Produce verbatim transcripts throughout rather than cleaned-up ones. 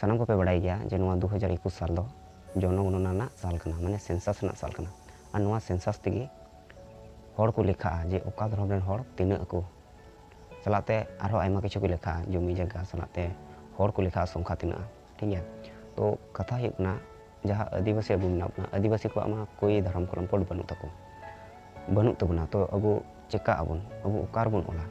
ᱥᱟᱱᱟᱢ ᱠᱚᱯᱮ ᱵᱟᱲᱟᱭ ᱜᱮᱭᱟ ᱡᱮ ᱱᱚᱣᱟ ᱫᱩ ᱦᱟᱡᱟᱨ ᱮᱠᱩᱥ ᱥᱟᱞ ᱫᱚ ᱡᱚᱱᱚᱜᱚᱱᱚᱱᱟ ᱨᱮᱱᱟᱜ ᱥᱟᱞ ᱠᱟᱱᱟ, ᱢᱟᱱᱮ ᱥᱮᱱᱥᱟᱥ ᱨᱮᱱᱟᱜ ᱥᱟᱞ ᱠᱟᱱᱟ᱾ ᱟᱨ ᱱᱚᱣᱟ ᱥᱮᱱᱥᱟᱥ ᱛᱮᱜᱮ ᱦᱚᱲ ᱠᱚ ᱞᱮᱠᱷᱟᱜᱼᱟ ᱡᱮ ᱚᱠᱟ ᱫᱷᱚᱨᱚᱢ ᱨᱮᱱ ᱦᱚᱲ ᱛᱤᱱᱟᱹᱜ ᱟᱠᱚ᱾ ᱥᱟᱞᱟᱜ ᱛᱮ ᱟᱨᱦᱚᱸ ᱟᱭᱢᱟ ᱠᱤᱪᱷᱩ ᱠᱚ ᱞᱮᱠᱷᱟᱜᱼᱟ, ᱡᱚᱢᱤ ᱡᱟᱭᱜᱟ ᱥᱟᱞᱟᱜ ᱛᱮ ᱦᱚᱲ ᱠᱚ ᱞᱮᱠᱷᱟᱜᱼᱟ, ᱥᱚᱝᱠᱷᱟ ᱛᱤᱱᱟᱹᱜᱼᱟ, ᱴᱷᱤᱠ ᱜᱮᱭᱟ᱾ ᱛᱚ ᱠᱟᱛᱷᱟ ᱦᱩᱭᱩᱜ ᱠᱟᱱᱟ, ᱡᱟᱦᱟᱸ ᱟᱹᱫᱤᱵᱟᱹᱥᱤ ᱟᱵᱚ ᱢᱮᱱᱟᱜ ᱵᱚᱱᱟ, ᱟᱹᱫᱤᱵᱟᱹᱥᱤ ᱠᱚᱣᱟᱜ ᱢᱟ ᱠᱳᱭ ᱫᱷᱚᱨᱚᱢ ᱠᱚᱞᱚᱢ ᱠᱳᱰ ᱵᱟᱹᱱᱩᱜ ᱛᱟᱠᱚ, ᱵᱟᱹᱱᱩᱜ ᱛᱟᱵᱚᱱᱟ᱾ ᱛᱚ ᱟᱵᱚ ᱪᱮᱠᱟᱜ ᱟᱵᱚᱱ? ᱟᱵᱚ ᱚᱠᱟ ᱨᱮᱵᱚᱱ ᱚᱞᱟ?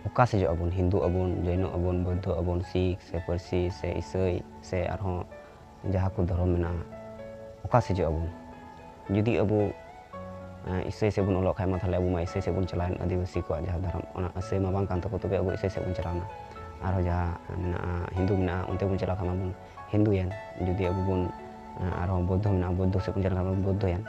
ᱚᱠᱟ ᱥᱮᱡᱚᱜ ᱟᱵᱚᱱ? ᱦᱤᱱᱫᱩ ᱟᱵᱚᱱ, ᱡᱚᱭᱱᱚ ᱟᱵᱚᱱ, ᱵᱳᱫᱽᱫᱷᱚ ᱟᱵᱚᱱ, ᱥᱤᱠᱷ ᱥᱮ ᱯᱟᱹᱨᱥᱤ ᱥᱮ ᱤᱥᱟᱹᱭ ᱥᱮ ᱟᱨᱦᱚᱸ ᱡᱟᱦᱟᱸ ᱠᱚ ᱫᱷᱚᱨᱚᱢ ᱢᱮᱱᱟᱜᱼᱟ, ᱚᱠᱟ ᱥᱮᱡᱚᱜ ᱟᱵᱚᱱ? ᱡᱩᱫᱤ ᱟᱵᱚ ᱮᱸ, ᱤᱥᱟᱹᱭ ᱥᱮᱫ ᱵᱚᱱ ᱚᱞᱚᱜ ᱠᱷᱟᱡ ᱢᱟ, ᱛᱟᱦᱞᱮ ᱟᱵᱚ ᱢᱟ ᱤᱥᱟᱹᱭ ᱥᱮᱫ ᱵᱚᱱ ᱪᱟᱞᱟᱣᱮᱱ, ᱟᱹᱫᱤᱵᱟᱹᱥᱤ ᱠᱚᱣᱟᱜ ᱡᱟᱦᱟᱸ ᱫᱷᱚᱨᱚᱢ, ᱚᱱᱟ ᱤᱥᱟᱹᱭ ᱢᱟ ᱵᱟᱝ ᱠᱟᱱ ᱛᱟᱠᱚ, ᱛᱚᱵᱮ ᱟᱵᱚ ᱤᱥᱟᱹᱭ ᱥᱮᱫ ᱵᱚᱱ ᱪᱟᱞᱟᱣᱱᱟ᱾ ᱟᱨᱦᱚᱸ ᱡᱟᱦᱟᱸ ᱢᱮᱱᱟᱜᱼᱟ, ᱦᱤᱱᱫᱩ ᱢᱮᱱᱟᱜᱼᱟ, ᱚᱱᱛᱮ ᱵᱚᱱ ᱪᱟᱞᱟᱣ ᱠᱷᱟᱡ ᱢᱟᱵᱚᱱ ᱦᱤᱱᱫᱩᱭᱮᱱ᱾ ᱡᱩᱫᱤ ᱟᱵᱚ ᱵᱚᱱ, ᱮᱸ, ᱟᱨᱦᱚᱸ ᱵᱳᱫᱽᱫᱷᱚ ᱢᱮᱱᱟᱜᱼᱟ, ᱵᱳᱫᱽᱫᱷᱚ ᱥᱮᱫ ᱵᱚᱱ ᱪᱟᱞᱟᱣ ᱠᱷᱟᱡ ᱢᱟᱵᱚᱱ ᱵᱳᱫᱽᱫᱷᱚᱭᱮᱱ᱾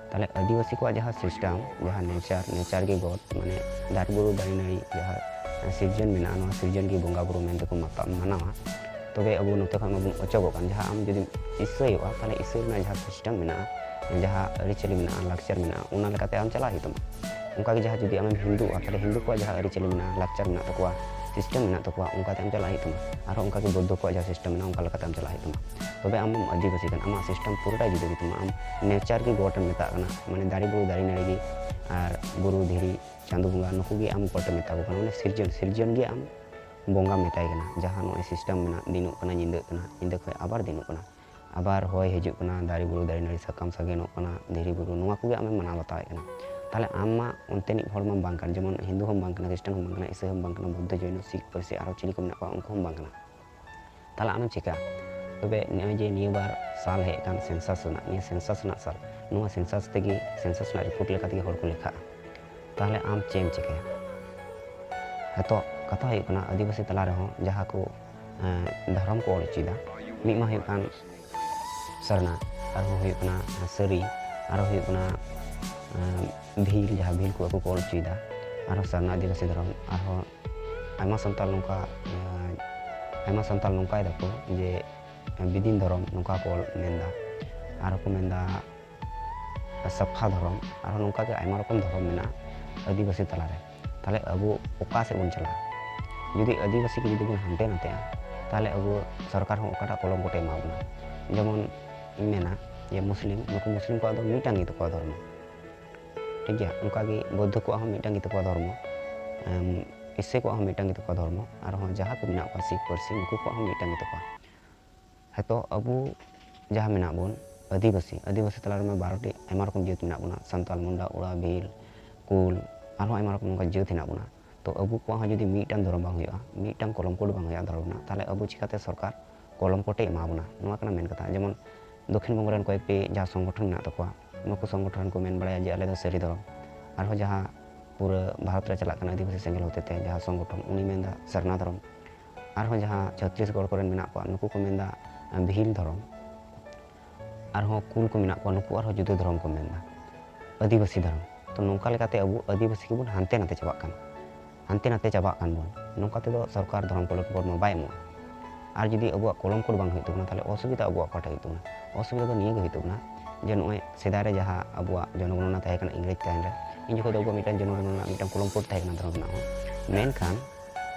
ᱛᱟᱦᱞᱮ ᱟᱹᱫᱤᱵᱟᱹᱥᱤ ᱠᱚᱣᱟᱜ ᱡᱟᱦᱟᱸ system, ᱡᱟᱦᱟᱸ nature, nature ᱜᱮ God, ᱢᱟᱱᱮ ᱫᱟᱨᱮ ᱵᱩᱨᱩ ᱫᱟᱨᱮ ᱱᱟᱹᱲᱤ ᱡᱟᱦᱟᱸ ᱥᱤᱨᱡᱚᱱ ᱢᱮᱱᱟᱜᱼᱟ, ᱱᱚᱣᱟ ᱥᱤᱨᱡᱚᱱ ᱜᱮ ᱵᱚᱸᱜᱟ ᱵᱩᱨᱩ ᱢᱮᱱᱛᱮ ᱠᱚ ᱢᱟᱯᱟ-, ᱢᱟᱱᱟᱣᱟ᱾ ᱛᱚᱵᱮ ᱟᱵᱚ ᱱᱚᱛᱮ ᱠᱷᱚᱱ ᱢᱟᱵᱚᱱ ᱚᱪᱚᱜᱚᱜ ᱠᱟᱱ᱾ ᱡᱟᱦᱟᱸ ᱟᱢ ᱡᱩᱫᱤᱢ ᱤᱥᱟᱹᱭᱚᱜᱼᱟ, ᱛᱟᱦᱞᱮ ᱤᱥᱟᱹᱭ ᱨᱮᱱᱟᱜ ᱡᱟᱦᱟᱸ system ᱢᱮᱱᱟᱜᱼᱟ, ᱡᱟᱦᱟᱸ ᱟᱹᱨᱤᱪᱟᱹᱞᱤ ᱢᱮᱱᱟᱜᱼᱟ, ᱞᱟᱠᱪᱟᱨ ᱢᱮᱱᱟᱜᱼᱟ, ᱚᱱᱟ ᱞᱮᱠᱟᱛᱮ ᱟᱢ ᱪᱟᱞᱟᱜ ᱦᱩᱭᱩᱜ ᱛᱟᱢᱟ᱾ ᱚᱱᱠᱟᱜᱮ ᱡᱟᱦᱟᱸ ᱡᱩᱫᱤ ᱟᱢᱮᱢ ᱦᱤᱱᱫᱩᱜᱼᱟ, ᱛᱟᱦᱞᱮ ᱦᱤᱱᱫᱩ ᱠᱚᱣᱟᱜ ᱡᱟᱦᱟᱸ ᱟᱹᱨᱤᱪᱟᱹᱞᱤ ᱢᱮᱱᱟᱜᱼᱟ, ᱞᱟᱠᱪᱟᱨ ᱢᱮᱱᱟᱜ ᱛᱟᱠᱚᱣᱟ, system ᱢᱮᱱᱟᱜ ᱛᱟᱠᱚᱣᱟ, ᱚᱱᱠᱟᱛᱮ ᱟᱢ ᱪᱟᱞᱟᱜ ᱦᱩᱭᱩᱜ ᱛᱟᱢᱟ᱾ ᱟᱨᱦᱚᱸ ᱚᱱᱠᱟᱜᱮ ᱵᱳᱫᱽᱫᱷᱚ ᱠᱚᱣᱟᱜ ᱡᱟᱦᱟᱸ system ᱢᱮᱱᱟᱜᱼᱟ, ᱚᱱᱠᱟ ᱞᱮᱠᱟᱛᱮ ᱟᱢ ᱪᱟᱞᱟᱜ ᱦᱩᱭᱩᱜ ᱛᱟᱢᱟ᱾ ᱛᱚᱵᱮ ᱟᱢᱮᱢ ᱟᱹᱫᱤᱵᱟᱹᱥᱤ ᱠᱟᱱᱟ, ᱟᱢᱟᱜ system ᱯᱩᱨᱟᱹᱴᱟᱭ ᱡᱩᱫᱟᱹ ᱜᱮᱛᱟᱢᱟ᱾ ᱟᱢ nature ᱜᱮ God ᱮᱢ ᱢᱮᱛᱟᱜ ᱠᱟᱱᱟ, ᱢᱟᱱᱮ ᱫᱟᱨᱮ ᱵᱩᱨᱩ ᱫᱟᱨᱮ ᱱᱟᱹᱲᱤ ᱜᱮ ᱟᱨ ᱵᱩᱨᱩ ᱫᱷᱤᱨᱤ ᱪᱟᱸᱫᱳ ᱵᱚᱸᱜᱟ, ᱱᱩᱠᱩ ᱜᱮ ᱟᱢ God ᱮᱢ ᱢᱮᱛᱟ ᱠᱚ ᱠᱟᱱᱟ, ᱢᱟᱱᱮ ᱥᱤᱨᱡᱚᱱ, ᱥᱤᱨᱡᱚᱱ ᱜᱮ ᱟᱢ ᱵᱚᱸᱜᱟ ᱢᱮᱛᱟᱭ ᱠᱟᱱᱟ᱾ ᱡᱟᱦᱟᱸ ᱱᱚᱜᱼᱚᱭ system ᱢᱮᱱᱟᱜ, ᱫᱤᱱᱚᱜ ᱠᱟᱱᱟ, ᱧᱤᱫᱟᱹᱜ ᱠᱟᱱᱟ, ᱧᱤᱫᱟᱹ ᱠᱷᱚᱱ ᱟᱵᱟᱨ ᱫᱤᱱᱚᱜ ᱠᱟᱱᱟ, ᱟᱵᱟᱨ ᱦᱚᱭ ᱦᱤᱡᱩᱜ ᱠᱟᱱᱟ, ᱫᱟᱨᱮ ᱵᱩᱨᱩ ᱫᱟᱨᱮ ᱱᱟᱹᱲᱤ ᱥᱟᱠᱟᱢ ᱥᱟᱜᱮᱱᱚᱜ ᱠᱟᱱᱟ, ᱫᱷᱤᱨᱤ ᱵᱩᱨᱩ, ᱱᱚᱣᱟ ᱠᱚᱜᱮ ᱟᱢᱮᱢ ᱢᱟᱱᱟᱣ ᱵᱟᱛᱟᱣᱮᱫ ᱠᱟᱱᱟ᱾ ᱛᱟᱦᱞᱮ ᱟᱢ ᱢᱟ ᱚᱱᱛᱮᱱᱤᱡ ᱦᱚᱲ ᱢᱟᱢ ᱵᱟᱝ ᱠᱟᱱ, ᱡᱮᱢᱚᱱ ᱦᱤᱱᱫᱩ ᱦᱚᱸᱢ ᱵᱟᱝ ᱠᱟᱱᱟ, ᱠᱷᱨᱤᱥᱴᱟᱱ ᱦᱚᱸᱢ ᱵᱟᱝ ᱠᱟᱱᱟ, ᱤᱥᱟᱹᱭ ᱦᱚᱸᱢ ᱵᱟᱝ ᱠᱟᱱᱟ, ᱵᱩᱫᱽᱫᱷᱚ, ᱡᱚᱭᱱᱚ, ᱥᱤᱠᱷ, ᱯᱟᱹᱨᱥᱤ, ᱟᱨᱦᱚᱸ ᱪᱤᱞᱤ ᱠᱚ ᱢᱮᱱᱟᱜ ᱠᱚᱣᱟ, ᱩᱱᱠᱩ ᱦᱚᱸᱢ ᱵᱟᱝ ᱠᱟᱱᱟ᱾ ᱛᱟᱦᱞᱮ ᱟᱢᱮᱢ ᱪᱤᱠᱟᱹᱭᱟ? ᱛᱚᱵᱮ ᱱᱚᱜᱼᱚᱭ ᱡᱮ ᱱᱤᱭᱟᱹ ᱵᱟᱨ ᱥᱟᱞ ᱦᱮᱡ ᱟᱠᱟᱱ census ᱨᱮᱱᱟᱜ, ᱱᱤᱭᱟᱹ census ᱨᱮᱱᱟᱜ ᱥᱟᱞ, ᱱᱚᱣᱟ census ᱛᱮᱜᱮ, census ᱨᱮᱱᱟᱜ report ᱞᱮᱠᱟ ᱛᱮᱜᱮ ᱦᱚᱲ ᱠᱚ ᱞᱮᱠᱷᱟᱜᱼᱟ᱾ ᱛᱟᱦᱞᱮ ᱟᱢ ᱪᱮᱫ ᱮᱢ ᱪᱤᱠᱟᱹᱭᱟ? ᱦᱮᱸᱛᱚ, ᱠᱟᱛᱷᱟ ᱦᱩᱭᱩᱜ ᱠᱟᱱᱟ, ᱟᱹᱫᱤᱵᱟᱹᱥᱤ ᱛᱟᱞᱟ ᱨᱮᱦᱚᱸ ᱡᱟᱦᱟᱸ ᱠᱚ, ᱮᱸ, ᱫᱷᱚᱨᱚᱢ ᱠᱚ ᱚᱞ ᱦᱚᱪᱚᱭᱮᱫᱟ, ᱢᱤᱫ ᱢᱟ ᱦᱩᱭᱩᱜ ᱠᱟᱱ ᱥᱟᱨᱱᱟ, ᱟᱨᱦᱚᱸ ᱦᱩᱭᱩᱜ ᱠᱟᱱᱟ ᱥᱟᱹᱨᱤ, ᱟᱨᱦᱚᱸ ᱦᱩᱭᱩᱜ ᱠᱟᱱᱟ, ᱮᱸ, ᱵᱷᱤᱞ, ᱡᱟᱦᱟᱸ ᱵᱷᱤᱞ ᱠᱚ ᱟᱠᱚ ᱠᱚ ᱚᱞ ᱦᱚᱪᱚᱭᱮᱫᱟ, ᱟᱨᱦᱚᱸ ᱥᱟᱨᱱᱟ ᱟᱹᱫᱤᱵᱟᱹᱥᱤ ᱫᱷᱚᱨᱚᱢ, ᱟᱨᱦᱚᱸ ᱟᱭᱢᱟ ᱥᱟᱱᱛᱟᱲ ᱱᱚᱝᱠᱟ, ᱮᱸ, ᱟᱭᱢᱟ ᱥᱟᱱᱛᱟᱲ ᱱᱚᱝᱠᱟᱭ ᱫᱟᱠᱚ ᱡᱮ ᱵᱤᱫᱤᱱ ᱫᱷᱚᱨᱚᱢ ᱱᱚᱝᱠᱟ ᱠᱚ ᱢᱮᱱᱫᱟ, ᱟᱨᱦᱚᱸ ᱠᱚ ᱢᱮᱱᱫᱟ ᱥᱟᱯᱷᱟ ᱫᱷᱚᱨᱚᱢ, ᱟᱨᱦᱚᱸ ᱱᱚᱝᱠᱟ ᱜᱮ ᱟᱭᱢᱟ ᱨᱚᱠᱚᱢ ᱫᱷᱚᱨᱚᱢ ᱢᱮᱱᱟᱜᱼᱟ ᱟᱹᱫᱤᱵᱟᱹᱥᱤ ᱛᱟᱞᱟᱨᱮ᱾ ᱛᱟᱦᱞᱮ ᱟᱵᱚ ᱚᱠᱟ ᱥᱮᱫ ᱵᱚᱱ ᱪᱟᱞᱟᱜᱼᱟ? ᱡᱩᱫᱤ ᱟᱹᱫᱤᱵᱟᱹᱥᱤ ᱠᱚ ᱡᱩᱫᱤ ᱵᱚᱱ ᱦᱟᱱᱛᱮ ᱱᱟᱛᱮᱜᱼᱟ, ᱛᱟᱦᱚᱞᱮ ᱟᱵᱚ ᱥᱚᱨᱠᱟᱨ ᱦᱚᱸ ᱚᱠᱟᱴᱟᱜ ᱠᱚᱞᱚᱢ ᱠᱚᱴᱮ ᱮᱢᱟ ᱵᱚᱱᱟ? ᱡᱮᱢᱚᱱ ᱤᱧ ᱢᱮᱱᱟ ᱡᱮ ᱢᱩᱥᱞᱤᱢ, ᱱᱩᱠᱩ ᱢᱩᱥᱞᱤᱢ ᱠᱚᱣᱟᱜ ᱫᱚ ᱢᱤᱫᱴᱟᱝ ᱜᱮᱛᱟ ᱠᱚᱣᱟ ᱫᱷᱚᱨᱢᱚ, ᱴᱷᱤᱠ ᱜᱮᱭᱟ? ᱚᱱᱠᱟᱜᱮ ᱵᱳᱫᱽᱫᱷᱚ ᱠᱚᱣᱟᱜ ᱦᱚᱸ ᱢᱤᱫᱴᱟᱝ ᱜᱮᱛᱟ ᱠᱚᱣᱟ ᱫᱷᱚᱨᱢᱚ, ᱮᱢ, ᱤᱥᱟᱹᱭ ᱠᱚᱣᱟᱜ ᱦᱚᱸ ᱢᱤᱫᱴᱟᱝ ᱜᱮᱛᱟ ᱠᱚᱣᱟ ᱫᱷᱚᱨᱢᱚ, ᱟᱨᱦᱚᱸ ᱡᱟᱦᱟᱸ ᱠᱚ ᱢᱮᱱᱟᱜ ᱠᱚᱣᱟ ᱥᱤᱠᱷ ᱯᱟᱹᱨᱥᱤ, ᱩᱱᱠᱩ ᱠᱚᱣᱟᱜ ᱦᱚᱸ ᱢᱤᱫᱴᱟᱝ ᱜᱮᱛᱟ ᱠᱚᱣᱟ᱾ ᱦᱮᱛᱚ ᱟᱵᱚ ᱡᱟᱦᱟᱸ ᱢᱮᱱᱟᱜ ᱵᱚᱱ ᱟᱹᱫᱤᱵᱟᱹᱥᱤ, ᱟᱹᱫᱤᱵᱟᱹᱥᱤ ᱛᱟᱞᱟ ᱨᱮᱢᱟ ᱵᱟᱨᱚᱴᱤ ᱟᱭᱢᱟ ᱨᱚᱠᱚᱢ ᱡᱟᱹᱛ ᱢᱮᱱᱟᱜ ᱵᱚᱱᱟ, ᱥᱟᱱᱛᱟᱞ, ᱢᱩᱱᱰᱟ, ᱳᱨᱟ, ᱵᱷᱤᱞ, ᱠᱳᱞ, ᱟᱨᱦᱚᱸ ᱟᱭᱢᱟ ᱨᱚᱠᱚᱢ ᱱᱚᱝᱠᱟ ᱡᱟᱹᱛ ᱦᱮᱱᱟᱜ ᱵᱚᱱᱟ᱾ ᱛᱚ ᱟᱵᱚ ᱠᱚᱣᱟᱜ ᱦᱚᱸ ᱡᱩᱫᱤ ᱢᱤᱫᱴᱟᱝ ᱫᱷᱚᱨᱚᱢ ᱵᱟᱝ ᱦᱩᱭᱩᱜᱼᱟ, ᱢᱤᱫᱴᱟᱝ ᱠᱚᱞᱚᱢ ᱠᱳᱰ ᱵᱟᱝ ᱦᱩᱭᱩᱜᱼᱟ ᱫᱷᱚᱨᱚᱢ ᱨᱮᱱᱟᱜ, ᱛᱟᱦᱚᱞᱮ ᱟᱵᱚ ᱪᱤᱠᱟᱛᱮ ᱥᱚᱨᱠᱟᱨ ᱠᱚᱞᱚᱢ ᱠᱳᱰ ᱮ ᱮᱢᱟ ᱵᱚᱱᱟ? ᱱᱚᱣᱟ ᱠᱟᱱᱟ ᱢᱮᱱ ᱠᱟᱛᱷᱟ᱾ ᱡᱮᱢᱚᱱ ᱫᱚᱠᱠᱷᱤᱱ ᱵᱚᱝᱜᱚ ᱨᱮᱱ ᱠᱚᱭᱮᱠᱴᱤ ᱡᱟᱦᱟᱸ ᱥᱚᱝᱜᱚᱴᱷᱚᱱ ᱢᱮᱱᱟᱜ ᱛᱟᱠᱚᱣᱟ, ᱱᱩᱠᱩ ᱥᱚᱝᱜᱚᱴᱷᱚᱱ ᱠᱚ ᱢᱮᱱ ᱵᱟᱲᱟᱭᱟ ᱡᱮ ᱟᱞᱮ ᱫᱚ ᱥᱟᱹᱨᱤ ᱫᱷᱚᱨᱚᱢ, ᱟᱨᱦᱚᱸ ᱡᱟᱦᱟᱸ ᱯᱩᱨᱟᱹ ᱵᱷᱟᱨᱚᱛ ᱨᱮ ᱪᱟᱞᱟᱜ ᱠᱟᱱᱟ ᱟᱹᱫᱤᱵᱟᱹᱥᱤ ᱥᱮᱸᱜᱮᱞ ᱦᱚᱛᱮᱛᱮ, ᱡᱟᱦᱟᱸ ᱥᱚᱝᱜᱚᱴᱷᱚᱱ, ᱩᱱᱤ ᱢᱮᱱᱫᱟ ᱥᱟᱨᱱᱟ ᱫᱷᱚᱨᱚᱢ᱾ ᱟᱨᱦᱚᱸ ᱡᱟᱦᱟᱸ ᱪᱷᱚᱛᱨᱤᱥᱜᱚᱲ ᱠᱚᱨᱮᱱ ᱢᱮᱱᱟᱜ ᱠᱚᱣᱟ, ᱱᱩᱠᱩ ᱠᱚ ᱢᱮᱱᱫᱟ ᱵᱷᱤᱞ ᱫᱷᱚᱨᱚᱢ᱾ ᱟᱨᱦᱚᱸ ᱠᱩᱞ ᱠᱚ ᱢᱮᱱᱟᱜ ᱠᱚᱣᱟ, ᱱᱩᱠᱩ ᱟᱨᱦᱚᱸ ᱡᱩᱫᱟᱹ ᱫᱷᱚᱨᱚᱢ ᱠᱚ ᱢᱮᱱᱫᱟ, ᱟᱹᱫᱤᱵᱟᱹᱥᱤ ᱫᱷᱚᱨᱚᱢ᱾ ᱛᱚ ᱱᱚᱝᱠᱟ ᱞᱮᱠᱟᱛᱮ ᱟᱵᱚ ᱟᱹᱫᱤᱵᱟᱹᱥᱤ ᱜᱮᱵᱚᱱ ᱦᱟᱱᱛᱮ ᱱᱟᱛᱮ ᱪᱟᱵᱟᱜ ᱠᱟᱱᱟ, ᱦᱟᱱᱛᱮ ᱱᱟᱛᱮ ᱪᱟᱵᱟᱜ ᱠᱟᱱ ᱵᱚᱱ᱾ ᱱᱚᱝᱠᱟ ᱛᱮᱫᱚ ᱥᱚᱨᱠᱟᱨ ᱫᱷᱚᱨᱚᱢ ᱠᱳᱰ ᱢᱟ ᱵᱟᱭ ᱮᱢᱚᱜᱼᱟ᱾ ᱟᱨ ᱡᱩᱫᱤ ᱟᱵᱚᱣᱟᱜ ᱠᱚᱞᱚᱢ ᱠᱳᱰ ᱵᱟᱝ ᱦᱩᱭᱩᱜ ᱛᱟᱵᱚᱱᱟ, ᱛᱟᱦᱚᱞᱮ ᱚᱥᱩᱵᱤᱫᱷᱟ ᱟᱵᱚᱣᱟᱜ ᱚᱠᱟᱴᱟᱜ ᱦᱩᱭᱩᱜ ᱛᱟᱵᱚᱱᱟ? ᱚᱥᱩᱵᱤᱫᱷᱟ ᱫᱚ ᱱᱤᱭᱟᱹ ᱜᱮ ᱦᱩᱭᱩᱜ ᱛᱟᱵᱚᱱᱟ ᱡᱮ ᱱᱚᱜᱼᱚᱭ ᱥᱮᱫᱟᱭ ᱨᱮ ᱡᱟᱦᱟᱸ ᱟᱵᱚᱣᱟᱜ ᱡᱚᱱᱚᱜᱚᱱᱚᱱᱟ ᱛᱟᱦᱮᱸ ᱠᱟᱱᱟ ᱤᱝᱨᱮᱡᱽ ᱛᱟᱦᱮᱱ ᱨᱮ, ᱤᱧ ᱡᱚᱠᱷᱚᱱ ᱫᱚ ᱟᱵᱚᱣᱟᱜ ᱢᱤᱫᱴᱟᱝ ᱡᱚᱱᱚᱜᱚᱱᱚᱱᱟ ᱨᱮᱱᱟᱜ ᱢᱤᱫᱴᱟᱝ ᱠᱚᱞᱚᱢ ᱠᱳᱰ ᱛᱟᱦᱮᱸ ᱠᱟᱱᱟ ᱫᱷᱚᱨᱚᱢ ᱨᱮᱱᱟᱜ ᱦᱚᱸ, ᱢᱮᱱᱠᱷᱟᱱ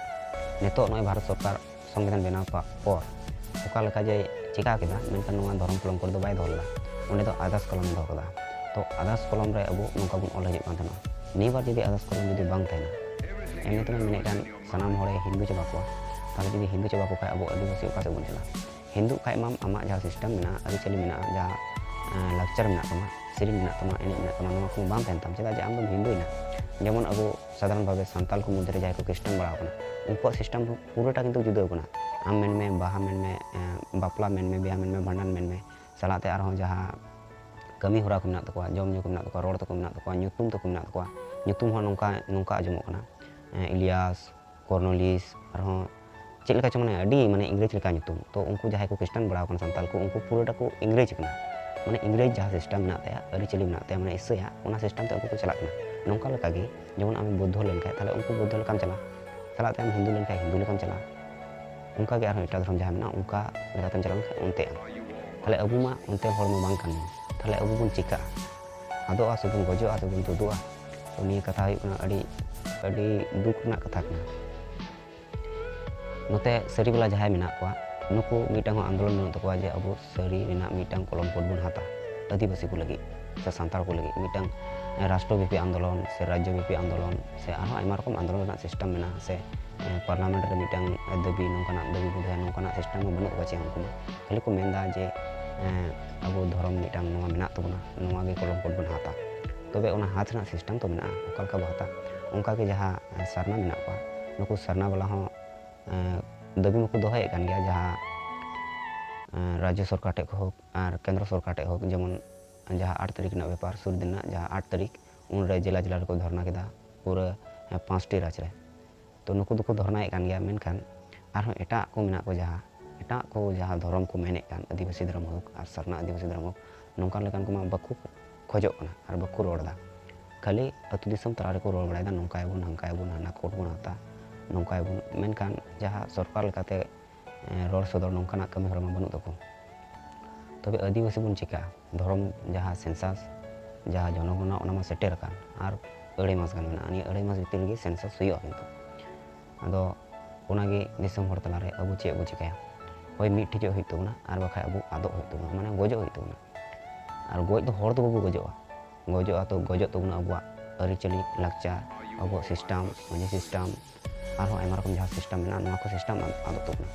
ᱱᱤᱛᱚᱜ ᱱᱚᱜᱼᱚᱭ ᱵᱷᱟᱨᱚᱛ ᱥᱚᱨᱠᱟᱨ ᱥᱚᱝᱵᱤᱫᱷᱟᱱ ᱵᱮᱱᱟᱣ ᱯᱟ-, ᱯᱚᱨ ᱚᱠᱟ ᱞᱮᱠᱟ ᱡᱮ ᱪᱤᱠᱟ ᱠᱮᱫᱟ, ᱢᱮᱱᱠᱷᱟᱱ ᱱᱚᱣᱟ ᱫᱷᱚᱨᱚᱢ ᱠᱚᱞᱚᱢ ᱠᱳᱰ ᱫᱚ ᱵᱟᱭ ᱫᱚᱦᱚ ᱞᱮᱫᱟ᱾ ᱚᱸᱰᱮ ᱫᱚ ᱟᱫᱟᱥ ᱠᱚᱞᱚᱢ ᱮ ᱫᱚᱦᱚ ᱠᱟᱫᱟ᱾ ᱛᱚ ᱟᱫᱟᱥ ᱠᱚᱞᱚᱢ ᱨᱮ ᱟᱵᱚ ᱱᱚᱝᱠᱟ ᱵᱚᱱ ᱚᱞ ᱦᱤᱡᱩᱜ ᱠᱟᱱ ᱛᱟᱦᱮᱱᱟ᱾ ᱱᱤᱭᱟᱹ ᱵᱟᱨ ᱡᱩᱫᱤ ᱟᱫᱟᱥ ᱠᱚᱞᱚᱢ ᱡᱩᱫᱤ ᱵᱟᱝ ᱛᱟᱦᱮᱱᱟ, ᱮᱢᱱᱤ ᱛᱮᱵᱚᱱ ᱢᱮᱱᱮᱫ ᱠᱟᱱ ᱥᱟᱱᱟᱢ ᱦᱚᱲᱮ ᱦᱤᱱᱫᱩ ᱪᱟᱵᱟ ᱠᱚᱣᱟ, ᱛᱟᱦᱚᱞᱮ ᱡᱩᱫᱤ ᱦᱤᱱᱫᱩ ᱪᱟᱵᱟ ᱠᱚ ᱠᱷᱟᱡ ᱟᱵᱚ ᱟᱹᱫᱤᱵᱟᱹᱥᱤ ᱚᱠᱟ ᱥᱮᱫ ᱵᱚᱱ ᱪᱟᱞᱟᱜᱼᱟ? ᱦᱤᱱᱫᱩ ᱠᱷᱟᱡ ᱢᱟᱢ ᱟᱢᱟᱜ ᱡᱟᱦᱟᱸ ᱥᱤᱥᱴᱮᱢ ᱢᱮᱱᱟᱜᱼᱟ, ᱟᱹᱨᱤᱪᱟᱹᱞᱤ ᱢᱮᱱᱟᱜᱼᱟ, ᱡᱟᱦᱟᱸ, ᱮᱸ, ᱞᱟᱠᱪᱟᱨ ᱢᱮᱱᱟᱜ ᱛᱟᱢᱟ, ᱥᱮᱨᱮᱧ ᱢᱮᱱᱟᱜ ᱛᱟᱢᱟ, ᱱᱚᱣᱟ ᱠᱚ ᱵᱟᱝ ᱛᱟᱦᱮᱱ ᱛᱟᱢ, ᱪᱮᱫᱟᱜ ᱡᱮ ᱟᱢ ᱫᱚᱢ ᱦᱤᱱᱫᱩᱭᱮᱱᱟ᱾ ᱡᱮᱢᱚᱱ ᱟᱵᱚ ᱥᱟᱫᱷᱟᱨᱚᱱ ᱵᱷᱟᱵᱮ ᱥᱟᱱᱛᱟᱞ ᱠᱚ ᱢᱚᱫᱽᱫᱷᱮ ᱨᱮ ᱡᱟᱦᱟᱸᱭ ᱠᱚ ᱠᱷᱨᱤᱥᱴᱟᱱ ᱵᱟᱲᱟᱣ ᱠᱟᱱᱟ, ᱩᱱᱠᱩᱣᱟᱜ ᱥᱤᱥᱴᱮᱢ ᱯᱩᱨᱟᱹᱴᱟ ᱠᱤᱱᱛᱩ ᱡᱩᱫᱟᱹ ᱠᱟᱱᱟ᱾ ᱟᱢ ᱢᱮᱱᱢᱮ ᱵᱟᱦᱟ ᱢᱮᱱᱢᱮ, ᱮᱸ, ᱵᱟᱯᱞᱟ ᱢᱮᱱᱢᱮ, ᱵᱤᱦᱟ ᱢᱮᱱᱢᱮ, ᱵᱷᱟᱸᱰᱟᱱ ᱢᱮᱱᱢᱮ, ᱥᱟᱞᱟᱜ ᱛᱮ ᱟᱨᱦᱚᱸ ᱡᱟᱦᱟᱸ ᱠᱟᱹᱢᱤ ᱦᱚᱨᱟ ᱠᱚ ᱢᱮᱱᱟᱜ ᱛᱟᱠᱚᱣᱟ, ᱡᱚᱢ ᱧᱩ ᱠᱚ ᱢᱮᱱᱟᱜ ᱛᱟᱠᱚᱣᱟ, ᱨᱚᱲ ᱛᱟᱠᱚ ᱢᱮᱱᱟᱜ ᱛᱟᱠᱚᱣᱟ, ᱧᱩᱛᱩᱢ ᱛᱟᱠᱚ ᱢᱮᱱᱟᱜ ᱛᱟᱠᱚᱣᱟ, ᱧᱩᱛᱩᱢ ᱦᱚᱸ ᱱᱚᱝᱠᱟ, ᱱᱚᱝᱠᱟ ᱟᱸᱡᱚᱢᱚᱜ ᱠᱟᱱᱟ, ᱮᱸ, ᱤᱞᱤᱭᱟᱥ, ᱠᱚᱨᱱᱚᱞᱤᱥ, ᱟᱨᱦᱚᱸ ᱪᱮᱫ ᱞᱮᱠᱟ ᱪᱚᱝ, ᱢᱟᱱᱮ ᱟᱹᱰᱤ, ᱢᱟᱱᱮ ᱤᱝᱨᱮᱡᱽ ᱞᱮᱠᱟ ᱧᱩᱛᱩᱢ᱾ ᱛᱚ ᱩᱱᱠᱩ ᱡᱟᱦᱟᱸᱭ ᱠᱚ ᱠᱷᱨᱤᱥᱴᱟᱱ ᱵᱟᱲᱟᱣ ᱠᱟᱱᱟ ᱥᱟᱱᱛᱟᱞ ᱠᱚ, ᱩᱱᱠᱩ ᱯᱩᱨᱟᱹᱴᱟ ᱠᱚ ᱤᱝᱨᱮᱡᱽ ᱠᱟᱱᱟ᱾ ᱢᱟᱱᱮ ᱤᱝᱨᱮᱡᱽ ᱡᱟᱦᱟᱸ ᱥᱤᱥᱴᱮᱢ ᱢᱮᱱᱟᱜ ᱛᱟᱭᱟ, ᱟᱹᱨᱤᱪᱟᱹᱞᱤ ᱢᱮᱱᱟᱜ ᱛᱟᱭᱟ, ᱢᱟᱱᱮ ᱤᱥᱟᱹᱭᱟᱜ, ᱚᱱᱟ ᱥᱤᱥᱴᱮᱢ ᱛᱮ ᱩᱱᱠᱩ ᱠᱚ ᱪᱟᱞᱟᱜ ᱠᱟᱱᱟ᱾ ᱱᱚᱝᱠᱟ ᱞᱮᱠᱟᱜᱮ ᱡᱮᱢᱚᱱ ᱟᱢᱮᱢ ᱵᱩᱫᱽᱫᱷᱚ ᱞᱮᱱᱠᱷᱟᱱ, ᱛᱟᱦᱞᱮ ᱩᱱᱠᱩ ᱵᱩᱫᱽᱫᱷᱚ ᱞᱮᱠᱟᱢ ᱪᱟᱞᱟᱜᱼᱟ᱾ ᱪᱟᱞᱟᱜ ᱛᱮ ᱟᱢ ᱦᱤᱱᱫᱩ ᱞᱮᱱᱠᱷᱟᱱ ᱦᱤᱱᱫᱩ ᱞᱮᱠᱟᱢ ᱪᱟᱞᱟᱜᱼᱟ᱾ ᱚᱱᱠᱟᱜᱮ ᱟᱨᱦᱚᱸ ᱮᱴᱟᱜ ᱫᱷᱚᱨᱚᱢ ᱡᱟᱦᱟᱸ ᱢᱮᱱᱟᱜᱼᱟ, ᱚᱱᱠᱟ ᱞᱮᱠᱟᱛᱮᱢ ᱪᱟᱞᱟᱣ ᱞᱮᱱᱠᱷᱟᱱ ᱚᱱᱛᱮ ᱟᱢ᱾ ᱛᱟᱦᱞᱮ ᱟᱵᱚ ᱢᱟ ᱚᱱᱛᱮ ᱦᱚᱲ ᱢᱟ ᱵᱟᱝ ᱠᱟᱱ ᱵᱚᱱ᱾ ᱛᱟᱦᱞᱮ ᱟᱵᱚ ᱵᱚᱱ ᱪᱤᱠᱟᱹᱜᱼᱟ? ᱟᱫᱚᱜᱼᱟ ᱥᱮᱵᱚᱱ ᱜᱚᱡᱚᱜᱼᱟ ᱥᱮᱵᱚᱱ ᱛᱩᱫᱩᱜᱼᱟ? ᱛᱚ ᱱᱤᱭᱟᱹ ᱠᱟᱛᱷᱟ ᱦᱩᱭᱩᱜ ᱠᱟᱱᱟ ᱟᱹᱰᱤ, ᱟᱹᱰᱤ ᱫᱩᱠ ᱨᱮᱱᱟᱜ ᱠᱟᱛᱷᱟ ᱠᱟᱱᱟ᱾ ᱱᱚᱛᱮ ᱥᱟᱹᱨᱤ ᱵᱟᱞᱟ ᱡᱟᱦᱟᱸᱭ ᱢᱮᱱᱟᱜ ᱠᱚᱣᱟ, ᱱᱩᱠᱩ ᱢᱤᱫᱴᱟᱝ ᱦᱚᱸ ᱟᱱᱫᱳᱞᱚᱱ ᱵᱟᱹᱱᱩᱜ ᱛᱟᱠᱚᱣᱟ ᱡᱮ ᱟᱵᱚ ᱥᱟᱹᱨᱤ ᱨᱮᱱᱟᱜ ᱢᱤᱫᱴᱟᱝ ᱠᱚᱞᱚᱢ ᱠᱳᱰ ᱵᱚᱱ ᱦᱟᱛᱟ ᱟᱹᱫᱤᱵᱟᱹᱥᱤ ᱠᱚ ᱞᱟᱹᱜᱤᱫ ᱥᱮ ᱥᱟᱱᱛᱟᱲ ᱠᱚ ᱞᱟᱹᱜᱤᱫ ᱢᱤᱫᱴᱟᱝ ᱨᱟᱥᱴᱨᱚᱵᱮᱯᱤ ᱟᱱᱫᱳᱞᱚᱱ ᱥᱮ ᱨᱟᱡᱽᱡᱚᱵᱮᱯᱤ ᱟᱱᱫᱳᱞᱚᱱ ᱥᱮ ᱟᱨᱦᱚᱸ ᱟᱭᱢᱟ ᱨᱚᱠᱚᱢ ᱟᱱᱫᱳᱞᱚᱱ ᱨᱮᱱᱟᱜ ᱥᱤᱥᱴᱮᱢ ᱢᱮᱱᱟᱜᱼᱟ, ᱥᱮ ᱯᱟᱨᱞᱟᱢᱮᱱᱴ ᱨᱮ ᱢᱤᱫᱴᱟᱝ ᱫᱟᱹᱵᱤ, ᱱᱚᱝᱠᱟᱱᱟᱜ ᱫᱟᱹᱵᱤ ᱵᱚᱱ ᱫᱚᱦᱚᱭᱟ, ᱱᱚᱝᱠᱟᱱᱟᱜ ᱥᱤᱥᱴᱮᱢ ᱦᱚᱸ ᱵᱟᱹᱱᱩᱜ ᱠᱚᱣᱟ ᱪᱮᱫ ᱦᱚᱸ ᱩᱱᱠᱩ ᱢᱟ᱾ ᱠᱷᱟᱹᱞᱤ ᱠᱚ ᱢᱮᱱᱫᱟ ᱡᱮ ᱟᱵᱚ ᱫᱷᱚᱨᱚᱢ ᱢᱤᱫᱴᱟᱝ ᱱᱚᱣᱟ ᱢᱮᱱᱟᱜ ᱛᱟᱵᱚᱱᱟ, ᱱᱚᱣᱟ ᱜᱮ ᱠᱚᱞᱚᱢ ᱠᱳᱰ ᱵᱚᱱ ᱦᱟᱛᱟ᱾ ᱛᱚᱵᱮ ᱚᱱᱟ ᱦᱟᱛ ᱨᱮᱱᱟᱜ ᱥᱤᱥᱴᱮᱢ ᱛᱚ ᱢᱮᱱᱟᱜᱼᱟ, ᱚᱠᱟ ᱞᱮᱠᱟ ᱵᱚ ᱦᱟᱛᱟ? ᱚᱱᱠᱟ ᱜᱮ ᱡᱟᱦᱟᱸ ᱥᱟᱨᱱᱟ ᱢᱮᱱᱟᱜ ᱠᱚᱣᱟ, ᱱᱩᱠᱩ ᱥᱟᱨᱱᱟ ᱵᱟᱞᱟ ᱦᱚᱸ ᱫᱟᱹᱵᱤ ᱢᱟᱠᱚ ᱫᱚᱦᱚᱭᱮᱫ ᱠᱟᱱ ᱜᱮᱭᱟ, ᱡᱟᱦᱟᱸ ᱨᱟᱡᱽᱡᱚ ᱥᱚᱨᱠᱟᱨ ᱴᱷᱮᱡ ᱦᱳᱠ ᱟᱨ ᱠᱮᱱᱫᱨᱚ ᱥᱚᱨᱠᱟᱨ ᱴᱷᱮᱡ ᱦᱳᱠ, ᱡᱮᱢᱚᱱ ᱡᱟᱦᱟᱸ ᱟᱴ ᱛᱟᱹᱨᱤᱠᱷ ᱨᱮᱱᱟᱜ ᱵᱮᱯᱟᱨ, ᱥᱩᱨ ᱫᱤᱱ ᱨᱮᱱᱟᱜ ᱡᱟᱦᱟᱸ ᱟᱴ ᱛᱟᱹᱨᱤᱠᱷ, ᱩᱱᱨᱮ ᱡᱮᱞᱟ ᱡᱮᱞᱟ ᱨᱮᱠᱚ ᱫᱷᱚᱨᱱᱟ ᱠᱮᱫᱟ ᱯᱩᱨᱟᱹ ᱯᱟᱸᱪᱴᱤ ᱨᱟᱡᱽ ᱨᱮ᱾ ᱛᱚ ᱱᱩᱠᱩ ᱫᱚᱠᱚ ᱫᱷᱚᱨᱱᱟᱭᱮᱫ ᱠᱟᱱ ᱜᱮᱭᱟ, ᱢᱮᱱᱠᱷᱟᱱ ᱟᱨᱦᱚᱸ ᱮᱴᱟᱜ ᱠᱚ ᱢᱮᱱᱟᱜ ᱠᱚ, ᱡᱟᱦᱟᱸ ᱮᱴᱟᱜ ᱠᱚ ᱡᱟᱦᱟᱸ ᱫᱷᱚᱨᱚᱢ ᱠᱚ ᱢᱮᱱᱮᱫ ᱠᱟᱱ, ᱟᱹᱫᱤᱵᱟᱹᱥᱤ ᱫᱷᱚᱨᱚᱢ ᱦᱳᱠ ᱟᱨ ᱥᱟᱨᱱᱟ ᱟᱹᱫᱤᱵᱟᱹᱥᱤ ᱫᱷᱚᱨᱚᱢ ᱦᱳᱠ, ᱱᱚᱝᱠᱟ ᱞᱮᱠᱟᱱ ᱠᱚᱢᱟ ᱵᱟᱠᱚ ᱠᱷᱚᱡᱚᱜ ᱠᱟᱱᱟ ᱟᱨ ᱵᱟᱠᱚ ᱨᱚᱲ ᱮᱫᱟ᱾ ᱠᱷᱟᱹᱞᱤ ᱟᱹᱛᱩ ᱫᱤᱥᱚᱢ ᱛᱟᱞᱟ ᱨᱮᱠᱚ ᱨᱚᱲ ᱵᱟᱲᱟᱭᱮᱫᱟ, ᱱᱚᱝᱠᱟᱭᱟᱵᱚᱱ, ᱦᱟᱝᱠᱟᱭᱟᱵᱚᱱ, ᱦᱟᱱᱟ ᱠᱳᱰ ᱵᱚᱱ ᱦᱟᱛᱟ, ᱱᱚᱝᱠᱟᱭᱟᱵᱚᱱ, ᱢᱮᱱᱠᱷᱟᱱ ᱡᱟᱦᱟᱸ ᱥᱚᱨᱠᱟᱨ ᱞᱮᱠᱟᱛᱮ ᱨᱚᱲ ᱥᱚᱫᱚᱨ ᱱᱚᱝᱠᱟᱱᱟᱜ ᱠᱟᱹᱢᱤ ᱦᱚᱨᱟ ᱢᱟ ᱵᱟᱹᱱᱩᱜ ᱛᱟᱠᱚ᱾ ᱛᱚᱵᱮ ᱟᱹᱫᱤᱵᱟᱹᱥᱤ ᱵᱚᱱ ᱪᱤᱠᱟᱹᱜᱼᱟ? ᱫᱷᱚᱨᱚᱢ ᱡᱟᱦᱟᱸ ᱥᱮᱱᱥᱟᱥ, ᱡᱟᱦᱟᱸ ᱡᱚᱱᱚᱜᱚᱱᱚᱱᱟ, ᱚᱱᱟ ᱢᱟ ᱥᱮᱴᱮᱨ ᱟᱠᱟᱱ, ᱟᱨ ᱟᱹᱲᱟᱹᱭ ᱢᱟᱥ ᱜᱟᱱ ᱢᱮᱱᱟᱜᱼᱟ᱾ ᱱᱤᱭᱟᱹ ᱟᱹᱲᱟᱹᱭ ᱢᱟᱥ ᱵᱷᱤᱛᱤᱨ ᱨᱮᱜᱮ ᱥᱮᱱᱥᱟᱥ ᱦᱩᱭᱩᱜᱼᱟ᱾ ᱠᱤᱱᱛᱩ ᱟᱫᱚ ᱚᱱᱟᱜᱮ ᱫᱤᱥᱚᱢ ᱦᱚᱲ ᱛᱟᱞᱟᱨᱮ ᱟᱵᱚ ᱪᱮᱫ ᱵᱚ ᱪᱤᱠᱟᱹᱭᱟ? ᱦᱳᱭ ᱢᱤᱫ ᱴᱷᱤᱠᱚᱜ ᱦᱩᱭᱩᱜ ᱛᱟᱵᱚᱱᱟ, ᱟᱨ ᱵᱟᱠᱷᱟᱡ ᱟᱵᱚ ᱟᱫᱚᱜ ᱦᱩᱭᱩᱜ ᱛᱟᱵᱚᱱᱟ, ᱢᱟᱱᱮ ᱜᱚᱡᱚᱜ ᱦᱩᱭᱩᱜ ᱛᱟᱵᱚᱱᱟ᱾ ᱟᱨ ᱜᱚᱡ ᱫᱚ ᱦᱚᱲ ᱫᱚ ᱵᱟᱵᱚ ᱜᱚᱡᱚᱜᱼᱟ, ᱜᱚᱡᱚᱜᱼᱟ ᱛᱚ ᱜᱚᱡᱚᱜ ᱛᱟᱵᱚᱱᱟ ᱟᱵᱚᱣᱟᱜ ᱟᱹᱨᱤᱪᱟᱹᱞᱤ, ᱞᱟᱠᱪᱟᱨ, ᱟᱵᱚᱣᱟᱜ ᱥᱤᱥᱴᱮᱢ, ᱢᱟᱹᱡᱷᱤ ᱥᱤᱥᱴᱮᱢ, ᱟᱨᱦᱚᱸ ᱟᱭᱢᱟ ᱨᱚᱠᱚᱢ ᱡᱟᱦᱟᱸ ᱥᱤᱥᱴᱮᱢ ᱢᱮᱱᱟᱜᱼᱟ, ᱱᱚᱣᱟ ᱠᱚ ᱥᱤᱥᱴᱮᱢ ᱟᱫᱚᱜ ᱛᱟᱵᱚᱱᱟ᱾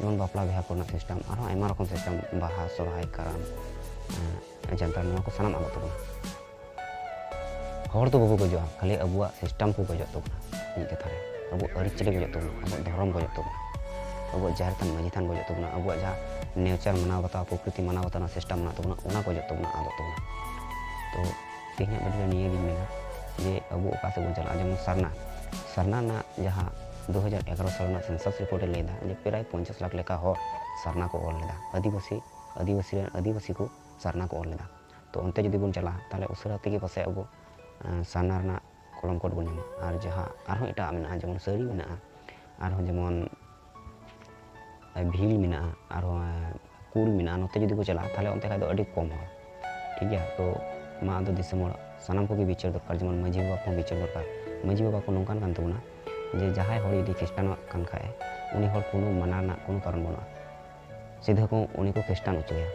ᱡᱮᱢᱚᱱ ᱵᱟᱯᱞᱟ ᱵᱤᱦᱟ ᱠᱚᱨᱮᱱᱟᱜ ᱥᱤᱥᱴᱮᱢ, ᱟᱨᱦᱚᱸ ᱟᱭᱢᱟ ᱨᱚᱠᱚᱢ ᱥᱤᱥᱴᱮᱢ, ᱵᱟᱦᱟ, ᱥᱚᱨᱦᱟᱭ, ᱠᱟᱨᱟᱢ, ᱡᱟᱱᱛᱷᱟᱲ, ᱱᱚᱣᱟ ᱠᱚ ᱥᱟᱱᱟᱢ ᱟᱫᱚᱜ ᱛᱟᱵᱚᱱᱟ᱾ ᱦᱚᱲ ᱫᱚ ᱵᱟᱵᱚ ᱜᱚᱡᱚᱜᱼᱟ, ᱠᱷᱟᱹᱞᱤ ᱟᱵᱚᱣᱟᱜ ᱥᱤᱥᱴᱮᱢ ᱠᱚ ᱜᱚᱡᱚᱜ ᱛᱟᱵᱚᱱᱟ᱾ ᱢᱤᱫ ᱠᱟᱛᱷᱟ ᱨᱮ ᱟᱵᱚ ᱟᱹᱨᱤᱪᱟᱹᱞᱤ ᱜᱚᱡᱚᱜ ᱛᱟᱵᱚᱱᱟ, ᱟᱵᱚᱣᱟᱜ ᱫᱷᱚᱨᱚᱢ ᱜᱚᱡᱚᱜ ᱛᱟᱵᱚᱱᱟ, ᱟᱵᱚᱣᱟᱜ ᱡᱟᱦᱮᱨ ᱛᱷᱟᱱ, ᱢᱟᱹᱡᱷᱤ ᱛᱷᱟᱱ ᱜᱚᱡᱚᱜ ᱛᱟᱵᱚᱱᱟ, ᱟᱵᱚᱣᱟᱜ ᱡᱟᱦᱟᱸ ᱱᱮᱪᱟᱨ ᱢᱟᱱᱟᱣ ᱵᱟᱛᱟᱣ, ᱯᱨᱚᱠᱨᱤᱛᱤ ᱢᱟᱱᱟᱣ ᱵᱟᱛᱟᱣ ᱨᱮᱱᱟᱜ ᱥᱤᱥᱴᱮᱢ ᱢᱮᱱᱟᱜ ᱛᱟᱵᱚᱱᱟ, ᱚᱱᱟ ᱜᱚᱡᱚᱜ ᱛᱟᱵᱚᱱᱟ, ᱟᱫᱚᱜ ᱛᱟᱵᱚᱱᱟ᱾ ᱛᱚ ᱛᱮᱦᱮᱧᱟᱜ ᱵᱷᱤᱰᱤᱭᱳ ᱨᱮ ᱱᱤᱭᱟᱹ ᱜᱤᱧ ᱢᱮᱱᱟ ᱡᱮ ᱟᱵᱚ ᱚᱠᱟ ᱥᱮᱫ ᱵᱚᱱ ᱪᱟᱞᱟᱜᱼᱟ᱾ ᱡᱮᱢᱚᱱ ᱥᱟᱨᱱᱟ, ᱥᱟᱨᱱᱟ ᱨᱮᱱᱟᱜ ᱡᱟᱦᱟᱸ ᱫᱩ ᱦᱟᱡᱟᱨ ᱮᱜᱟᱨᱚ ᱥᱟᱞ ᱨᱮᱱᱟᱜ ᱥᱮᱱᱥᱟᱥ ᱨᱤᱯᱳᱨᱴ ᱮ ᱞᱟᱹᱭ ᱮᱫᱟ ᱡᱮ ᱯᱨᱟᱭ ᱯᱚᱧᱪᱟᱥ ᱞᱟᱠᱷ ᱞᱮᱠᱟ ᱦᱚᱲ ᱥᱟᱨᱱᱟ ᱠᱚ ᱚᱞ ᱞᱮᱫᱟ, ᱟᱹᱫᱤᱵᱟᱹᱥᱤ, ᱟᱹᱫᱤᱵᱟᱹᱥᱤ ᱨᱮᱱ ᱟᱹᱫᱤᱵᱟᱹᱥᱤ ᱠᱚ ᱥᱟᱨᱱᱟ ᱠᱚ ᱚᱞ ᱞᱮᱫᱟ᱾ ᱛᱚ ᱚᱱᱛᱮ ᱡᱩᱫᱤ ᱵᱚᱱ ᱪᱟᱞᱟᱜᱼᱟ, ᱛᱟᱦᱚᱞᱮ ᱩᱥᱟᱹᱨᱟ ᱛᱮᱜᱮ ᱯᱟᱥᱮᱡ ᱟᱵᱚ ᱥᱟᱨᱱᱟ ᱨᱮᱱᱟᱜ ᱠᱚᱞᱚᱢ ᱠᱳᱰ ᱵᱚᱱ ᱧᱟᱢᱟ᱾ ᱟᱨ ᱡᱟᱦᱟᱸ ᱟᱨᱦᱚᱸ ᱮᱴᱟᱜ ᱢᱮᱱᱟᱜᱼᱟ, ᱡᱮᱢᱚᱱ ᱥᱟᱹᱨᱤ ᱢᱮᱱᱟᱜᱼᱟ, ᱟᱨᱦᱚᱸ ᱡᱮᱢᱚᱱ ᱵᱷᱤᱞ ᱢᱮᱱᱟᱜᱼᱟ, ᱟᱨᱦᱚᱸ ᱠᱩᱞ ᱢᱮᱱᱟᱜᱼᱟ, ᱱᱚᱛᱮ ᱡᱩᱫᱤ ᱠᱚ ᱪᱟᱞᱟᱜᱼᱟ, ᱛᱟᱦᱚᱞᱮ ᱚᱱᱛᱮ ᱠᱷᱟᱡ ᱫᱚ ᱟᱹᱰᱤ ᱠᱚᱢ ᱦᱚᱲ᱾ ᱴᱷᱤᱠ ᱜᱮᱭᱟ, ᱛᱚ ᱢᱟ ᱟᱫᱚ ᱫᱤᱥᱚᱢ ᱦᱚᱲ ᱥᱟᱱᱟᱢ ᱠᱚᱜᱮ ᱵᱤᱪᱟᱹᱨ ᱫᱚᱨᱠᱟᱨ, ᱡᱮᱢᱚᱱ ᱢᱟᱹᱡᱷᱤ ᱵᱟᱵᱟ ᱠᱚᱦᱚᱸ ᱵᱤᱪᱟᱹᱨ ᱫᱚᱨᱠᱟᱨ᱾ ᱢᱟᱹᱡᱷᱤ ᱵᱟᱵᱟ ᱠᱚ ᱱᱚᱝᱠᱟᱱ ᱠᱟᱱ ᱛᱟᱵᱚᱱᱟ ᱡᱮ ᱡᱟᱦᱟᱸᱭ ᱦᱚᱲ ᱡᱩᱫᱤ ᱠᱷᱨᱤᱥᱴᱟᱱᱚᱜ ᱠᱟᱱ ᱠᱷᱟᱡ, ᱩᱱᱤ ᱦᱚᱲ ᱠᱳᱱᱳ ᱢᱟᱱᱟ ᱨᱮᱱᱟᱜ ᱠᱳᱱᱳ ᱠᱟᱨᱚᱱ ᱵᱟᱹᱱᱩᱜᱼᱟ᱾ ᱥᱤᱫᱷᱟᱹ ᱠᱚ ᱩᱱᱤ ᱠᱚ ᱠᱷᱨᱤᱥᱴᱟᱱ ᱦᱚᱪᱚᱭᱟ᱾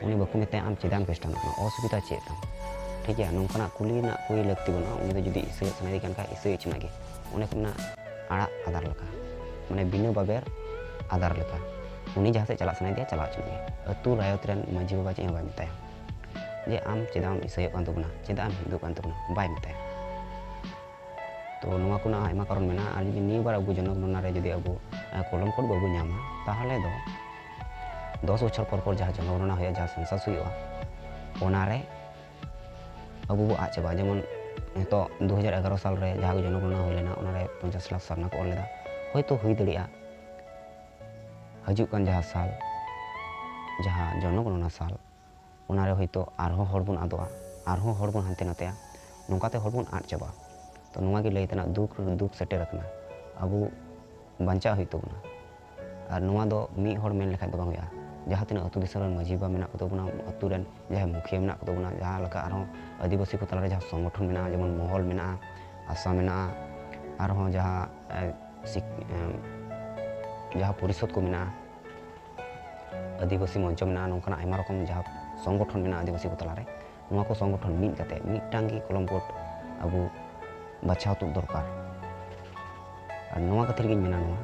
ᱩᱱᱤ ᱵᱟᱠᱚ ᱢᱮᱛᱟᱭᱟ, "ᱟᱢ ᱪᱮᱫᱟᱜ ᱮᱢ ᱠᱷᱨᱤᱥᱴᱟᱱᱚᱜ ᱠᱟᱱᱟ? ᱚᱥᱩᱵᱤᱫᱷᱟ ᱪᱮᱫ ᱛᱟᱢ?" ᱴᱷᱤᱠ ᱜᱮᱭᱟ, ᱱᱚᱝᱠᱟᱱᱟᱜ ᱠᱩᱞᱤ ᱨᱮᱱᱟᱜ ᱠᱳᱭ ᱞᱟᱹᱠᱛᱤ ᱵᱟᱹᱱᱩᱜᱼᱟ᱾ ᱩᱱᱤ ᱫᱚ ᱡᱩᱫᱤ ᱤᱥᱟᱹᱭᱚᱜ ᱥᱟᱱᱟᱭᱮ ᱠᱟᱱ ᱠᱷᱟᱡ, ᱤᱥᱟᱹᱭ ᱦᱚᱪᱚᱱᱟᱜ ᱜᱮ᱾ ᱚᱱᱮ ᱠᱚ ᱢᱮᱱᱟ, ᱟᱲᱟᱜ ᱟᱫᱟᱨ ᱞᱮᱠᱟ, ᱢᱟᱱᱮ ᱵᱤᱱᱟᱹ ᱵᱟᱵᱮᱨ ᱟᱫᱟᱨ ᱞᱮᱠᱟ᱾ ᱩᱱᱤ ᱡᱟᱦᱟᱸ ᱥᱮᱫ ᱪᱟᱞᱟᱜ ᱥᱟᱱᱟᱭᱮᱫᱮᱭᱟ, ᱪᱟᱞᱟᱣ ᱦᱚᱪᱚᱱᱟᱜ ᱜᱮ᱾ ᱟᱹᱛᱩ ᱨᱟᱭᱚᱛ ᱨᱮᱱ ᱢᱟᱹᱡᱷᱤ ᱵᱟᱵᱟ ᱪᱮᱫ ᱦᱚᱸ ᱵᱟᱭ ᱢᱮᱛᱟᱭᱟ ᱡᱮ, "ᱟᱢ ᱪᱮᱫᱟᱜ ᱮᱢ ᱤᱥᱟᱹᱭᱚᱜ ᱠᱟᱱ ᱛᱟᱵᱚᱱᱟ, ᱪᱮᱫᱟᱜ ᱮᱢ ᱦᱤᱱᱫᱩᱜ ᱠᱟᱱ ᱛᱟᱵᱚᱱᱟ?" ᱵᱟᱭ ᱢᱮᱛᱟᱭᱟ᱾ ᱛᱚ ᱱᱚᱣᱟ ᱠᱚᱨᱮᱱᱟᱜ ᱟᱭᱢᱟ ᱠᱟᱨᱚᱱ ᱢᱮᱱᱟᱜᱼᱟ᱾ ᱟᱨ ᱡᱩᱫᱤ ᱱᱤᱭᱟᱹ ᱵᱟᱨ ᱟᱵᱚ ᱡᱚᱱᱚᱜᱚᱱᱚᱱᱟ ᱨᱮ ᱡᱩᱫᱤ ᱟᱵᱚ, ᱟᱸ, ᱠᱚᱞᱚᱢ ᱠᱳᱰ ᱵᱟᱵᱚ ᱧᱟᱢᱟ, ᱛᱟᱦᱚᱞᱮ ᱫᱚ ᱫᱚᱥ ᱵᱚᱪᱷᱚᱨ ᱯᱚᱨ ᱯᱚᱨ ᱡᱟᱦᱟᱸ ᱡᱚᱱᱚᱜᱚᱱᱚᱱᱟ ᱦᱩᱭᱩᱜᱼᱟ, ᱡᱟᱦᱟᱸ census ᱦᱩᱭᱩᱜᱼᱟ, ᱚᱱᱟᱨᱮ ᱟᱵᱚ ᱵᱚ ᱟᱫ ᱪᱟᱵᱟᱜᱼᱟ᱾ ᱡᱮᱢᱚᱱ ᱱᱤᱛᱚᱜ ᱫᱩ ᱦᱟᱡᱟᱨ ᱮᱜᱟᱨᱚ ᱥᱟᱞ ᱨᱮ ᱡᱟᱦᱟᱸ ᱡᱚᱱᱚᱜᱚᱱᱚᱱᱟ ᱦᱩᱭ ᱞᱮᱱᱟ, ᱚᱱᱟᱨᱮ ᱯᱚᱧᱪᱟᱥ ᱞᱟᱠᱷ ᱥᱟᱨᱱᱟ ᱠᱚ ᱚᱞ ᱞᱮᱫᱟ᱾ ᱦᱳᱭᱛᱳ ᱦᱩᱭ ᱫᱟᱲᱮᱭᱟᱜᱼᱟ ᱦᱤᱡᱩᱜ ᱠᱟᱱ ᱡᱟᱦᱟᱸ ᱥᱟᱞ, ᱡᱟᱦᱟᱸ ᱡᱚᱱᱚᱜᱚᱱᱚᱱᱟ ᱥᱟᱞ, ᱚᱱᱟᱨᱮ ᱦᱳᱭᱛᱳ ᱟᱨᱦᱚᱸ ᱦᱚᱲ ᱵᱚᱱ ᱟᱫᱚᱜᱼᱟ, ᱟᱨᱦᱚᱸ ᱦᱚᱲ ᱵᱚᱱ ᱦᱟᱱᱛᱮ ᱱᱟᱛᱮᱜᱼᱟ, ᱱᱚᱝᱠᱟᱛᱮ ᱦᱚᱲ ᱵᱚᱱ ᱟᱫ ᱪᱟᱵᱟᱜᱼᱟ᱾ ᱛᱚ ᱱᱚᱣᱟ ᱜᱮ ᱞᱟᱹᱭ ᱛᱮᱱᱟᱜ, ᱫᱩᱠ, ᱫᱩᱠ ᱥᱮᱴᱮᱨ ᱟᱠᱟᱱᱟ, ᱟᱵᱚ ᱵᱟᱧᱪᱟᱜ ᱦᱩᱭᱩᱜ ᱛᱟᱵᱚᱱᱟ᱾ ᱟᱨ ᱱᱚᱣᱟ ᱫᱚ ᱢᱤᱫ ᱦᱚᱲ ᱢᱮᱱ ᱞᱮᱠᱷᱟᱡ ᱫᱚ ᱵᱟᱝ ᱦᱩᱭᱩᱜᱼᱟ᱾ ᱡᱟᱦᱟᱸ ᱛᱤᱱᱟᱹᱜ ᱟᱹᱛᱩ ᱫᱤᱥᱚᱢ ᱨᱮᱱ ᱢᱟᱹᱡᱷᱤ ᱵᱟᱵᱟ ᱢᱮᱱᱟᱜ ᱠᱚ ᱛᱟᱵᱚᱱᱟ, ᱟᱹᱛᱩ ᱨᱮᱱ ᱡᱟᱦᱟᱸᱭ ᱢᱩᱠᱷᱤᱭᱟᱹ ᱢᱮᱱᱟᱜ ᱠᱚ ᱛᱟᱵᱚᱱᱟ, ᱡᱟᱦᱟᱸ ᱞᱮᱠᱟ ᱟᱨᱦᱚᱸ ᱟᱹᱫᱤᱵᱟᱹᱥᱤ ᱠᱚ ᱛᱟᱞᱟᱨᱮ ᱡᱟᱦᱟᱸ ᱥᱚᱝᱜᱚᱴᱷᱚᱱ ᱢᱮᱱᱟᱜᱼᱟ, ᱡᱮᱢᱚᱱ ᱢᱚᱦᱚᱞ ᱢᱮᱱᱟᱜᱼᱟ, ᱟᱥᱟ ᱢᱮᱱᱟᱜᱼᱟ, ᱟᱨᱦᱚᱸ ᱡᱟᱦᱟᱸ, ᱮ, ᱥᱤᱠ-, ᱮ, ᱡᱟᱦᱟᱸ ᱯᱚᱨᱤᱥᱚᱫᱽ ᱠᱚ ᱢᱮᱱᱟᱜᱼᱟ, ᱟᱹᱫᱤᱵᱟᱹᱥᱤ ᱢᱚᱧᱪᱚ ᱢᱮᱱᱟᱜᱼᱟ, ᱱᱚᱝᱠᱟᱱᱟᱜ ᱟᱭᱢᱟ ᱨᱚᱠᱚᱢ ᱡᱟᱦᱟᱸ ᱥᱚᱝᱜᱚᱴᱷᱚᱱ ᱢᱮᱱᱟᱜᱼᱟ ᱟᱹᱫᱤᱵᱟᱹᱥᱤ ᱠᱚ ᱛᱟᱞᱟᱨᱮ, ᱱᱚᱣᱟ ᱠᱚ ᱥᱚᱝᱜᱚᱴᱷᱚᱱ ᱢᱤᱫ ᱠᱟᱛᱮ ᱢᱤᱫᱴᱟᱝ ᱜᱮ ᱠᱚᱞᱚᱢ ᱠᱳᱰ ᱟᱵᱚ ᱵᱟᱪᱷᱟᱣ ᱛᱩᱫ ᱫᱚᱨᱠᱟᱨ᱾ ᱟᱨ ᱱᱚᱣᱟ ᱠᱷᱟᱹᱛᱤᱨ ᱜᱤᱧ ᱢᱮᱱᱟ ᱱᱚᱣᱟ,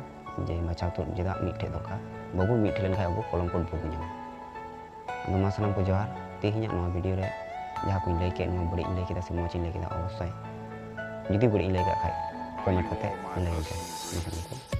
ᱡᱮ ᱵᱟᱪᱷᱟᱣ ᱛᱩᱫ ᱪᱮᱫᱟᱜ ᱢᱤᱫᱴᱷᱮᱡ ᱫᱚᱨᱠᱟᱨ? ᱵᱟᱵᱚ ᱢᱤᱫ ᱴᱷᱮᱡ ᱞᱮᱱᱠᱷᱟᱱ ᱟᱵᱚ ᱠᱚᱞᱚᱢ ᱠᱳᱰ ᱵᱟᱵᱚ ᱧᱟᱢᱟ᱾ ᱟᱫᱚ ᱢᱟ ᱥᱟᱱᱟᱢ ᱠᱚ ᱡᱚᱦᱟᱨ᱾ ᱛᱮᱦᱮᱧᱟᱜ ᱱᱚᱣᱟ ᱵᱷᱤᱰᱤᱭᱳ ᱨᱮ ᱡᱟᱦᱟᱸ ᱠᱚᱧ ᱞᱟᱹᱭ ᱠᱮᱫ, ᱱᱚᱣᱟ ᱵᱟᱹᱲᱤᱡ ᱤᱧ ᱞᱟᱹᱭ ᱠᱮᱫᱟ ᱥᱮ ᱢᱚᱡᱽ ᱤᱧ ᱞᱟᱹᱭ ᱠᱮᱫᱟ, ᱚᱵᱚᱥᱥᱳᱭ ᱡᱩᱫᱤ ᱵᱟᱹᱲᱤᱡ ᱤᱧ ᱞᱟᱹᱭ ᱠᱟᱜ ᱠᱷᱟᱡ ᱠᱚᱢᱮᱱᱴ ᱠᱟᱛᱮ ᱞᱟᱹᱭ ᱤᱧ ᱯᱮ᱾ ᱢᱟ ᱥᱟᱱᱟᱢ ᱠᱚ